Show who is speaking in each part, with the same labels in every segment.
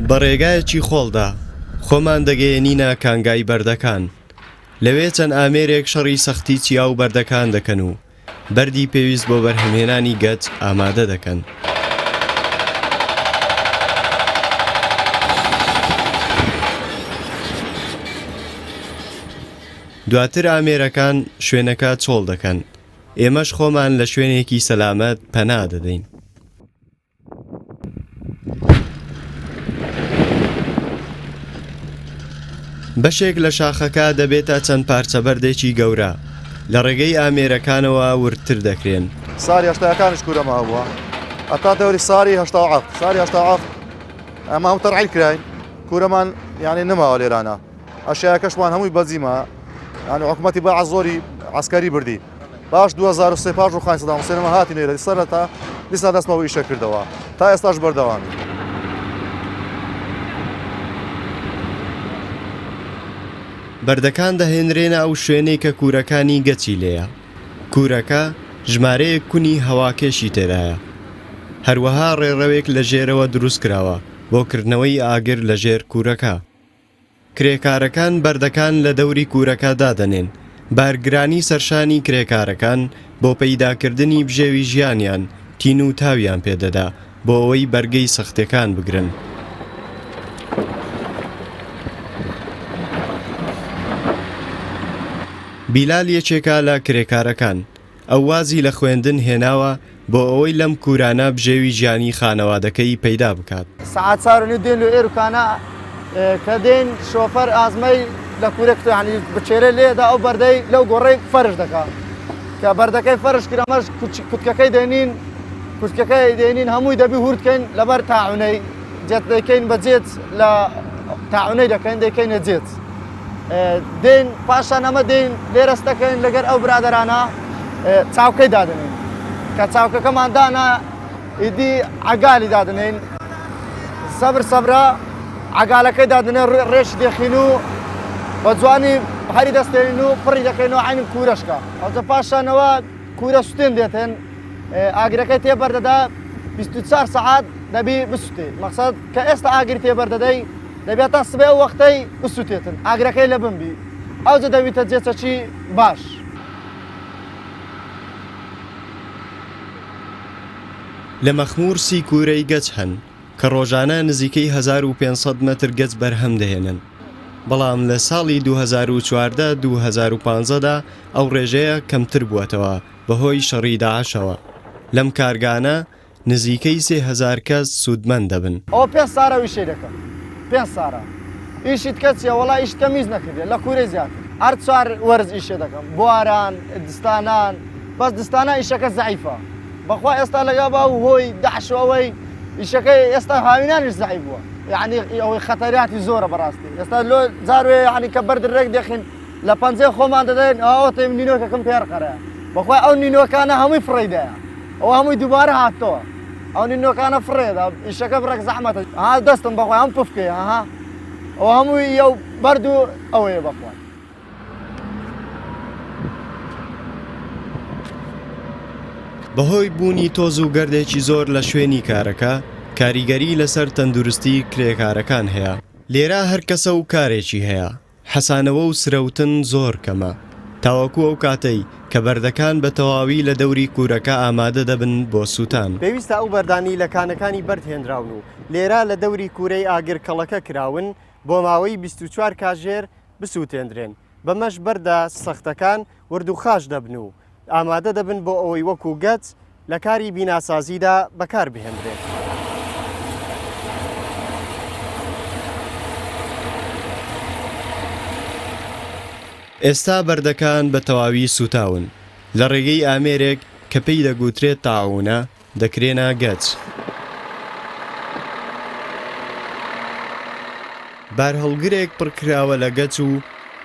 Speaker 1: بە ڕێگایەکی خۆڵدا خۆمان دەگەیەنینە کانگای بەردەکان. لەوێ چەند ئامێرێک شەڕی سەختی چیا و بەردەکان دەکەن و بەردی پێویست بۆ بەرهەمهێنانی گەچ ئامادە دەکەن. دواتر ئامێرەکان شوێنەکە چۆڵ دەکەن، ئێمەش خۆمان لە شوێنێکی سەلامەت پەنا دەدەین. بەشێک لە شاخەکە دەبێتە چەند پارچە بەردێکی گەورە، لە ڕێگەی ئامێرەکانەوە وردتر دەکرێن.
Speaker 2: ساری هەشتایەکانیش کورەما هەبووە هەتا دەوری ساری 87 ساری 87 ئەمە هەموو تەرعیل کراین کورەمان یعنی نەماوە لێرانە ئەشیاکەشمان هەمووی بەزیمە یعنی حکوومەتی بەعس زۆری عسکەری بردی پاش 2003 پاش ڕوخانی سەدام حوسێن ئێمە هاتین ئێرە سەرەتا دیسان دەستمان بۆ ئیشە کردەوە تا ئێستاش بەردەوامین.
Speaker 1: بەردەکان دەهێنرێنە ئەو شوێنەی کە کوورەکانی گەچی لێیە. کوورەکە ژمارەیەک کونی هەواکێشی تێدایە. هەروەها ڕێڕەوێک لە ژێرەوە دروستکراوە بۆ کردنەوەی ئاگر لە ژێر کوورەکە. کرێکارەکان بەردەکان لە دەوری کوورەکە دادەنێن، بارگرانی سەرشانی کرێکارەکان بۆ پەیداکردنی بژێوی ژیانیان تین و تاویان پێدەدا بۆ ئەوەی بەرگەی سەختیەکان بگرن. بیلال یەکێکە لە کرێکارەکان، ئەو وازی لە خوێندن هێناوە بۆ ئەوەی لەم کوورانە بژێوی ژیانی خانەوادەکەی پەیدا بکات.
Speaker 3: سەعات چار و نیو دێن لۆ ئێروکانە کە دێن شۆفەر ئازمەی لە کوورە کتۆ یانی بچێرە لێ دا ئەو بەردەی لەو گۆڕەی فەرش دەکا کە بەردەکەی فەرش کرد ئەمەش کوتکەکەی دێنین کوتکەکەی دێنین هەمووی دەبی هورد کەین لەبەر تاعونەی جێت دەیکەین بە جێت لە تاعونەی دەکەین دەیکەینە جێت. دێین پاشان ئەمە دێین لێرەس دەکەین لەگەر ئەو برادەرانە چاوکەی دادنین کە چاوکەکەمان دانا ئیدی عگالی دادنین سەبر سەبرە عگالەکەی دادنێ ڕێش دێخین و بە جوانی هەری دەستێنین و پڕی دەکەین و عینم کوورەشکە ئەوجە پاشانەوە کوورە سوتێن دێتن ئاگرەکەی تێ بەردەدا 24 سەعات دەبی بسوتێ مەقسەد کە ئێستا ئاگر تێ بەردەدەی دەبێت تا سبەی ئەو وەختەی بسوتێتن ئاگرەکەی لە بن بی ئەوجە دەبیتە جێچەکی باش.
Speaker 1: لە مەخموور سی کوورەی گەچ هەن کە ڕۆژانە نزیکەی 1500 مەتر گەچ بەرهەم دەهێنن، بەڵام لە ساڵی 2014 2015 دا ئەو ڕێژەیە کەمتر بووەتەوە بەهۆی شەڕی داعشەوە لەم کارگانە نزیکەی 3000 کەس سوودمەند دەبن.
Speaker 3: ئەوە پێنج سارە ئیشەی دەکەم پێنج سارە ئیشی تکە چیە وەڵا ئیش تەمیز نەکردێ لە کورەی زیاتر هەر چوار وەرز ئیشێ دەکەم بواران دستانان بەس دستانان ئیشەکە زەعیفە بەخوا ئێستا لەگا باو هۆی دەعش و ئەوەی ئیشەکەی ئێستا هاوینانیش زەعیف بووە یعنی ئەوەی خەتەریاتی زۆرە بەڕاستی ئێستا لۆ جاروێ یعنی کە بەرد ڕێک دێخین لە پەنجەی خۆمان دەدەین ئەوە تێم نینۆکەکەم پێڕقەرە بەخوا ئەو نینۆکانە هەمووی فڕێدایە ئەوە هەمووی دووبارە هاتەوە ئەو نینۆکانە فڕێدا ئیشەکە بڕێک زەحمەتە ها دەستم بەخوای هەم پفکەیە ها ئەوە هەمووی ئەو بەرد و ئەوەیە بەخوای.
Speaker 1: بەهۆی بوونی تۆز و گەردێکی زۆر لە شوێنی کارەکە، کاریگەری لەسەر تەندروستی کرێکارەکان هەیە. لێرە هەر کەسە و کارێکی هەیە، حەسانەوە و سرەوتن زۆر کەمە، تاوەکو ئەو کاتەی کە بەردەکان بە تەواوی لە دەوری کوورەکە ئامادە دەبن بۆ سووتان.
Speaker 4: پێویستە ئەو بەردانەی لە کانەکانی بەرد هێنراون و لێرە لە دەوری کوورەی ئاگر کەڵەکە کراون بۆ ماوەی 24 کاژێر بسووتێندرێن، بەمەش بەردە سەختەکان ورد و خاش دەبن و ئامادە دەبن بۆ ئەوەی وەکو گەچ لە کاری بیناسازیدا بەکار بهێندرێن.
Speaker 1: ئێستا بەردەکان بە تەواوی سووتاون، لە ڕێگەی ئامێرێک کە پێی دەگوترێت تاعوونە دەکرێنە گەچ. بارهەڵگرێک پڕکراوە لە گەچ و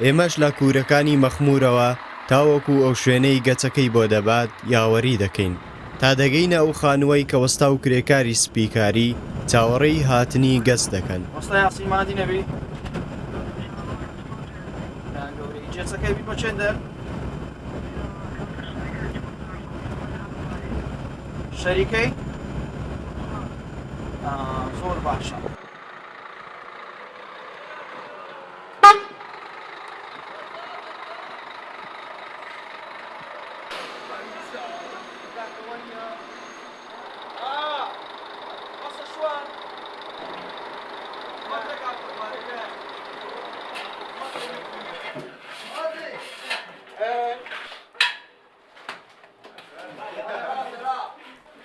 Speaker 1: ئێمەش لە کوورەکانی مەخموورەوە تاوەکو ئەو شوێنەی گەچەکەی بۆ دەبات یاوەری دەکەین تا دەگەینە ئەو خانووەی کە وەستا و کرێکاری سپیکاری چاوەڕێی هاتنی گەچ دەکەن.
Speaker 5: وەستا یاسین مادی نەبی گەورەی جێچەکەی بی بە چێندە شەریکەی زۆر باشە.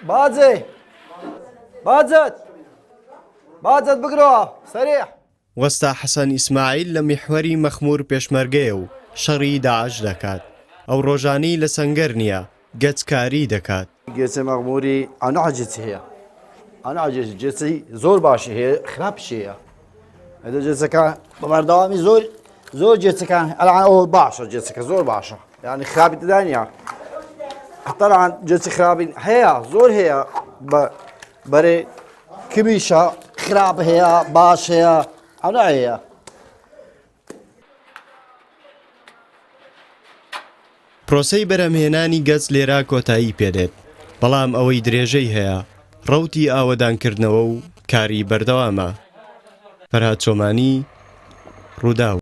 Speaker 3: باجێ باجت باجت بگرەوە سەریع.
Speaker 1: وەستا حەسەن ئیسماعیل لە میحوەری مەخموور پێشمەرگەیە و شەڕی داعش دەکات. ئەو ڕۆژانەی لە سەنگەر نییە، گەچکاری دەکات.
Speaker 6: گێچە مەغموری ئەنوع جێچی هەیە ئەنوع جێچ جێچی زۆر باشی هەیە خراپیش هەیە ئەدە جێچەکە بە بەردەوامی زۆر زۆر جێچەکان ئەلان ئەو باشە جێچەکە زۆر باشە یعنی خراپی تدا نییە حتەلان جێچی خراپی هەیە زۆر هەیە بە بەرێ کمیشە خراپ هەیە باش هەیە ئەنوع هەیە.
Speaker 1: پرۆسەی بەرهەمهێنانی گەچ لێرە کۆتایی پێدێت، بەڵام ئەوەی درێژەی هەیە ڕەوتی ئاوەدانکردنەوە و کاری بەردەوامە. فەرهاد چۆمانی، رووداو.